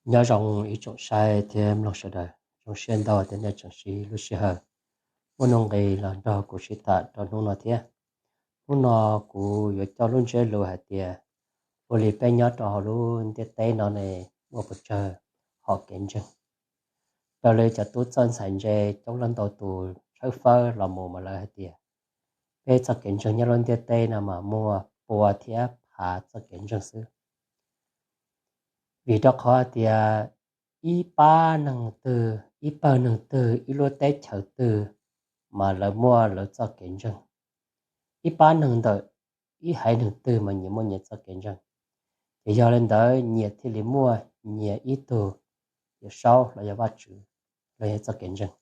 Nyob zoo ib tsoom saib thiab mloog sawv daws, zoo siab ntau tias nej tseem siv lub sij hawm muaj nuj nqis los nrog kuv sib tham rau hnub no thiab. Hnub no kuv yuav coj lub ntsiab lus hais tias ua li peb nyob rau hauv lub ntiaj teb no ne, muaj puas tsawg hom kev ntseeg. Raws li cov tub txawj ntxhais ntse coob leej ntau tus tshawb fawb los mus mas lawv hais tias peb txoj kev ntseeg nyob lub ntiaj teb no mas muaj pua thiab phav txoj kev ntseeg xwb. Vim rau qhov tias ib pab neeg twg, ib pawg neeg twg, ib lub teb chaws twg mas lawv muaj lawv txoj kev ntseeg. Ib pab neeg ntawm ib haiv neeg twg mas nyias muaj nyias txoj kev ntseeg. Ces yog li ntawd nyias thiaj li muaj nyias ib tug Yawm Saub los yog Vajtswv los yog txoj kev ntseeg.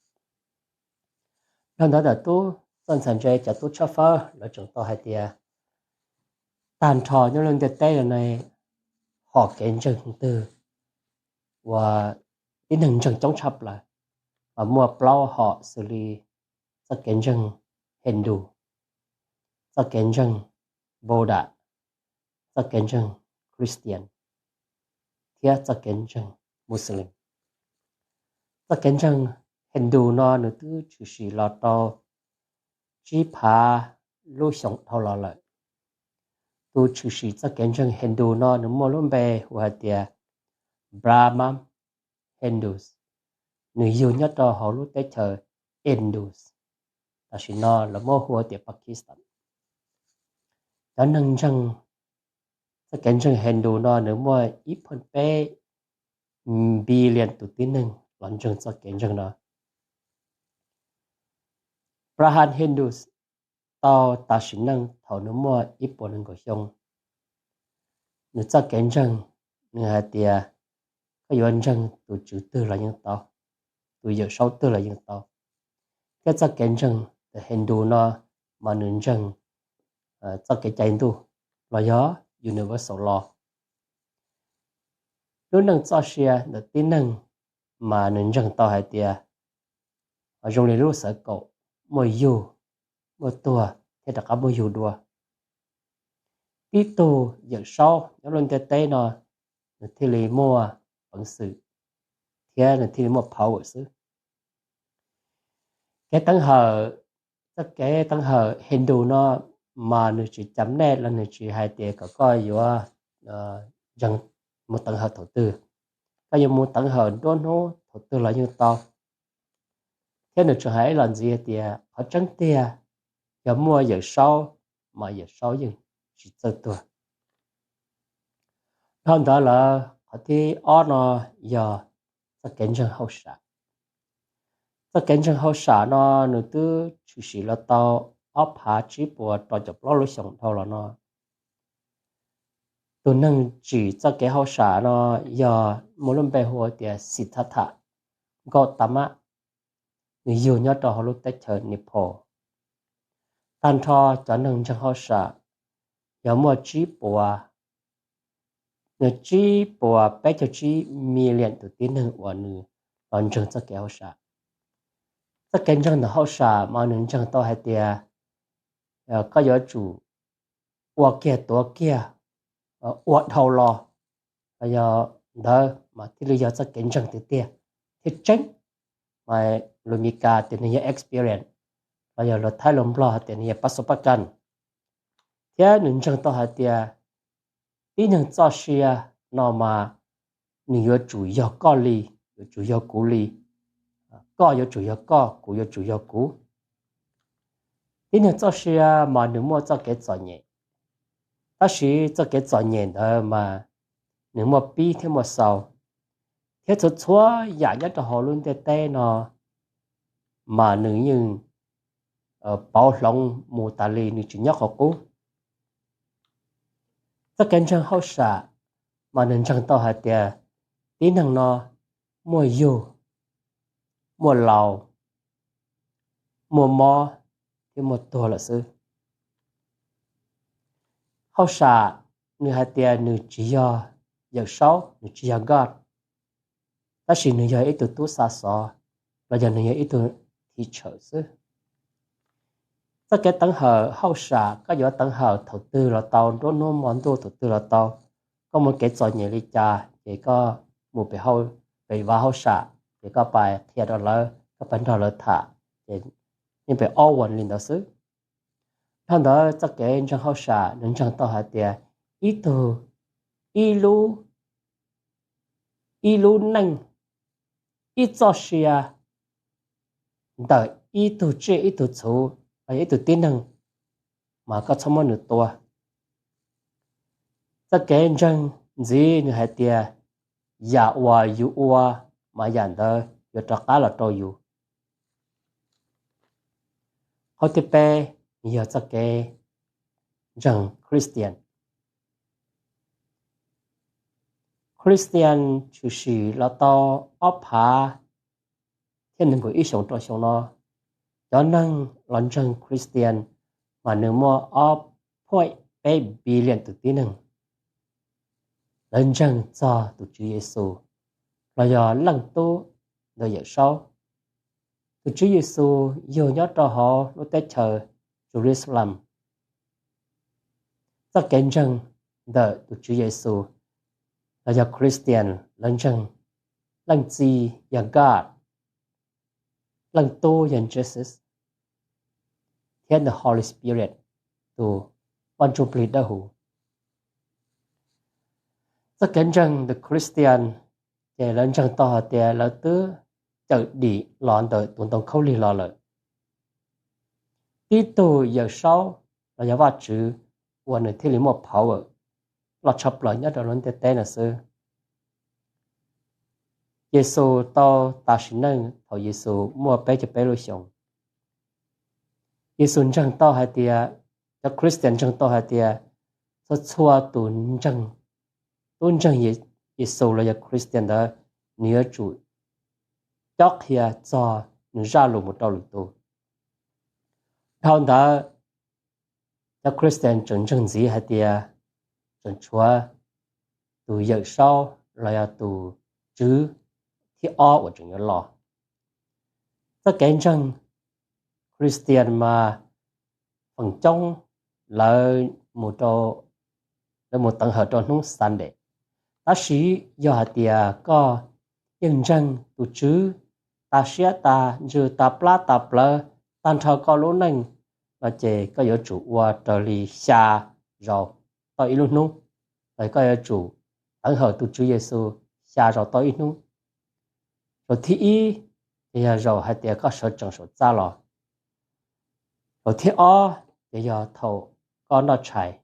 Dhau ntawd ntawm tub txawj ntxhais ntse cov tub tshawb fawb lawv tseem tau hais tias tag nrho nyob lub ntiaj teb no ne, hom kev ntseeg twg uas tib neeg ntseeg coob tshaj plaws mas muaj plaub hom xws li txoj kev ntseeg Hindu, txoj kev ntseeg Buddha, txoj kev ntseeg Christian, thiab txoj kev ntseeg Muslim. Txoj kev ntseeg Hindu no nws twb tshwm sim los rau tsib phav lub xyoo dhau los lawm. Tus tshwm sim txoj kev ntseeg Hindu no nws muaj lub npe hu hais tias Brahmin Hindus, nws yug nyob rau hauv lub teb chaws Indus, tam sim no lawv muab hu tias Pakistan. Cov neeg ntseeg txoj kev ntseeg Hindu no nws muaj ib pheej peb billion tus tib neeg los ntseeg txoj kev ntseeg no. Brahmin Hindus tau tas sim neej thaum nws muaj ib puas nees nkaum xyoo. Nws txoj kev ntseeg, nws hais tias koj yuav ntseeg tus tswv twg los yeej tau, tus yawm saub twg los yeej tau. Thiab txoj kev ntseeg Hindu no mas nws ntseeg txoj kev cai ntuj los yog universal law. Lub neej txoj sia ntawm tib neeg mas nws ntseeg tau hais tias zoo li lub xawv kaum, muaj yug, muaj tuag thiab rov qab muaj yug dua. Tib tug yawm saub nyob lub ntiaj teb no nws thiaj li muaj peev xwm thiab nws thiaj li muaj power xwb. Kev teev hawm, txoj kev teev hawm Hindu no mas nws tsis cam nej los nws tsis hais tias kom koj yuav ntseeg mus teev hawm thaum twg, koj yuav mus teev hawm nruab hnub thaum twg los yeej tau. Thiab nws tseem hais ib los ntxiv hais tias qhov tseeb tiag, yog muaj yawm saub mas yawm saub yeej tsis txawj tuag. Dhau ntawd lawm qhov thib ob no yog txoj kev ntseeg hauj sam. Txoj kev ntseeg hauj sam no nws twb tshwm sim los tau ob phav tsib puas rau caum plaub lub xyoo dhau los no. Tus neeg tsim txoj kev hauj sam no yog muaj lub npe hu tias Siddhartha Gautama, nws yug nyob rau hauv lub teb chaws Nepal. Tag nrho cov neeg ntseeg hauj sam yog muaj tsib puas, nws tsib puas peb caug tsib million tus tib neeg uas nws los ntseeg txoj kev hauj sam. Txoj kev ntseeg ntawm hauj sam mas nws ntseeg tau hais tias koj yuav tsum ua kiag tuav kiag, ua dhau los, los yog ntawd mas thiaj li yog txoj kev ntseeg tiag tiag thiab tseeb. Mas lus Mis Kas tias nws yog experience, los yog lus Thaib lus Nplog tias nws yog pas sub pas kan. Thiab nws ntseeg tau hais tias tib neeg txoj sia no mas nws yuav tsum yog koj li, yuav tsum yog kuv li, koj yuav tsum yog koj, kuv yuav tsum yog kuv. Tib neeg txoj sia mas nws muaj txoj kev txom nyem, tab sis txoj kev txom nyem ntawd mas nws muaj pib thiab muaj xaus, thiab txhua txhua yam nyob rau hauv lub ntiaj teb no mas nws yeej pauv hloov mus tas li, nws tsis nyob qhov qub. Txoj kev ntseeg hauj sam mas nws ntseeg tau hais tias tib neeg no muaj yug, muaj laus, muaj mob thiab muaj tuag lawm xwb. Hauj sam nws hais tias nws tsis yog Yawm Saub, nws tsis yog God, tab sis nws yog ib tug tub xa xov, los yog nws yog ib tug thim tshawm xwb. Txoj kev teev hawm hauj sam koj yuav teev hawm thaum twg los tau, nruab hnub hmo ntuj thaum twg los tau. Koj muaj kev txom nyem li cas ces koj mus pem hauv, pem vaj hauj sam, ces koj pais qhia rau lawv, koj pais nrog lawv tham, ces yeej pem ob wan li ntawd xwb. Dhau ntawd txoj kev ntseeg hauj sam nws ntseeg tau hais tias ib tug, ib lub, ib lub neej, ib txoj sia ntawm ib tug tsiaj ib tug txhu los yog ib tug tib neeg, mas koj txhob muab nws tua. Txoj kev ntseeg ntxiv nws hais tias yam uas yus ua, mas yam ntawd yuav rov qab los rau yus. Qhov thib peb, nws yog txoj kev ntseeg Christian. Christian tshwm sim los tau ob phav thiab nees nkaum ib xyoos rau xyoo no, cov neeg los ntseeg Christian mas nws muaj ob point peb billion tus tib neeg. Lawv ntseeg txog tus Tswv Yexus los yog Leej Tub ntawm Yawm Saub. Tus Tswv Yexus yug nyob rau hauv lub teb chaws Jerusalem. Txoj kev ntseeg ntawm tus Tswv Yexus los yog Christian, lawv ntseeg Leej Txiv yog God, Leej Tub yog Jesus, thiab the Holy Spirit, tus Vaj Ntsuj Plig Dawb Huv. Txoj kev ntseeg the Christian ces lawv ntseeg tau hais tias lawv twb cawm dim los ntawm tus ntoo khaub lig los lawm. Tib tug Yawm Saub los yog Vajtswv uas nws thiaj li muaj power loj tshaj plaws nyob rau lub ntiaj teb no xwb. Yexus tau tas sim neej thaum Yexus muaj peb caug peb lub xyoos. Yexus ntseeg tau hais tias, cov Christian ntseeg tau hais tias txhua txhua tus ntseeg, tub ntseeg Yexus los yog Christian ntawd, nws yuav tsum cob qhia txog nws zaj lus mus rau lwm tus. Dhau ntawd, cov Christian tseem ntseeg ntxiv hais tias tseem tshuav tus Yawm Saub los yog tus Tswv thib ob uas tseem yuav los. Txoj kev ntseeg Christian mas feem coob lawv mus rau, lawv mus teev hawm rau hnub Sunday. Tab sis yog hais tias koj yeej ntseeg tus Tswv tas siab tas ntsws tas plab tas plawv tag nrho koj lub neej no ces koj yuav tsum ua raws li xya zaus tau ib lub hnub, los koj yuav tsum teev hawm tus Tswv Yexus xya zaus tau ib hnub. Zaum thib ib ces yog zaum hais tias koj sawv tsees saum txaj los. Zaum thib ob ces yog thaum koj noj tshais.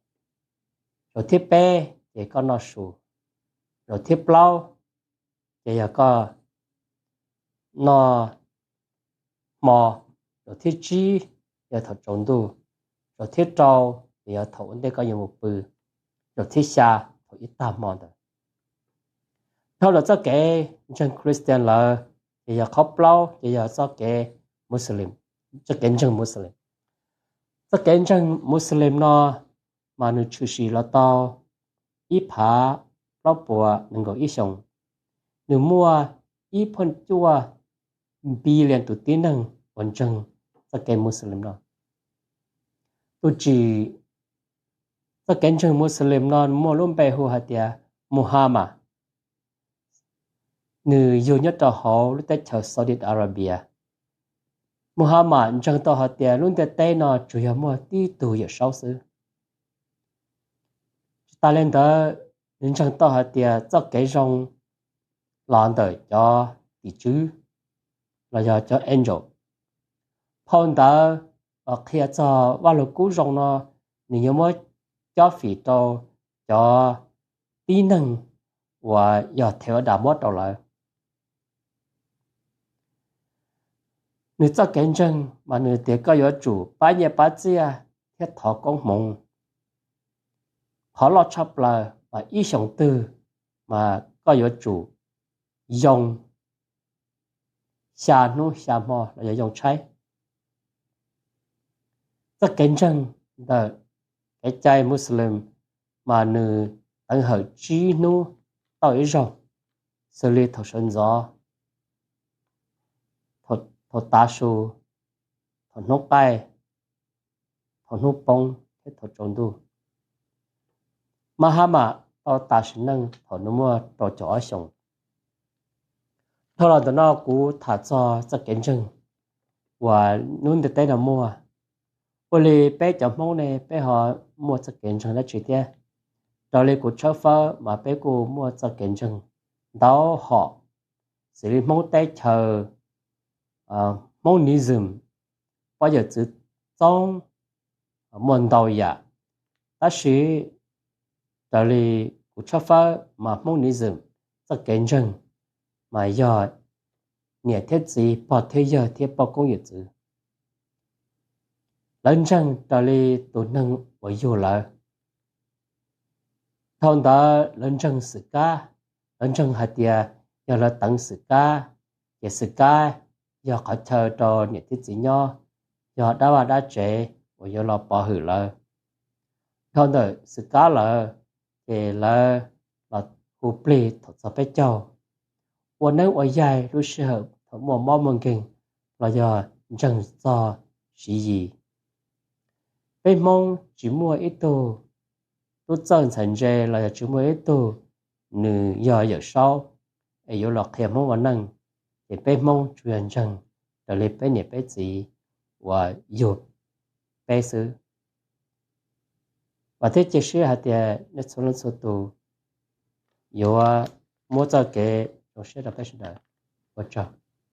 Zaum thib peb ces koj noj su. Zaum thib plaub ces yog koj noj hmo. Zaum thib tsib yog thaum tsaus ntuj. Zaum thib rau ces yog thaum ua ntej koj yuav mus pw. Zaum thib xya thaum ib tag hmo ntawd. Dhau lawm txoj kev ntseeg Christian lawm ces yog qhov plaub ces yog txoj kev Muslim, txoj kev ntseeg Muslim. Txoj kev ntseeg Muslim no mas nws tshwm sim los tau ib phav plaub puas nees nkaum ib xyoos. Nws muaj ib point cuaj billion tus tib neeg uas ntseeg txoj kev Muslim no. Tus tsim txoj kev ntseeg Muslim no muaj lub npe hu hais tias Muhammad. Nws yug nyob rau hauv lub teb chaws Saudi Arabia. Muhammad ntseeg tau hais tias lub ntiaj teb no tsuas yog muaj tib tug Yawm Saub xwb. Tsis tas li ntawd, nws ntseeg tau hais tias txoj kev zoo los ntawm cov tim tswv los yog cov angel. Phau ntawv uas qhia txog Vaj Lug Kub Zoo no, nws yuav muab cob fim rau cov tib neeg uas yog thev ua das muab rau lawv. Nws txoj kev ntseeg mas nws tias koj yuav tsum pab nyiaj pab txiaj thiab thov koob hmoov. Qhov loj tshaj plaws mas ib xyoos twg mas koj yuav tsum yoo xya hnub xya hmo los yog yoo tshaib. Txoj kev ntseeg ntawm kev cai Muslim mas nws teev hawm tsib hnub tauj ib zaug, xws li thaum sawv ntxov, thaum tav su, thaum hnub qaij, thaum hnub poob thiab thaum tsaus ntuj. Muhammad tau tas sim neej thaum nws muaj rau caum ob xyoos. Dhau los ntawm no kuv tham txog txoj kev ntseeg uas lub ntiaj teb no muaj. Ua li peb cov Hmoob ne, peb ho muaj txoj kev ntseeg dab tsi thiab? Raws li kuv tshawb fawb mas peb kuj muaj txoj kev ntseeg ntau hom, xws li Hmoob teb chaws, Hmoob niv zws, poj yawm txwv txoob, muaj ntau yam. Tab sis raws li kuv tshawb fawb mas Hmoob niv zws txoj kev ntseeg mas yog niam thiab txiv, pog thiab yawg thiab poj koob yawm txwv. Lawv ntseeg raws li tus neeg uas yug lawv. Dhau ntawd lawv ntseeg xwm kab, lawv ntseeg hais tias yog lawv teev xwm kab, ces xwm kab yog qhov chaw rau niam thiab txiv nyob, yog dab vaj dab tsev uas yuav los pov hwm lawv. Dhau ntawm xwm kab lawm, ces lawv los hu plig thaum txog peb caug, ua neeb ua yaig lub sij hawm thaum muaj mob muaj nkeeg, los yog ntseeg txog siv yis. Peb Hmoob tsis muaj ib tug tub txawj ntxhais ntse los yog tsis muaj ib tug nws yog Yawm Saub es yuav los qhia Hmoob ua neej, ces peb Hmoob tsuas yog ntseeg raws li peb niam peb txiv uas yug peb xwb. Vam thiab cia siab hais tias nej txhua leej txhua tus yuav muab txoj kev zoo siab rau peb sawv daws. Ua tsaug.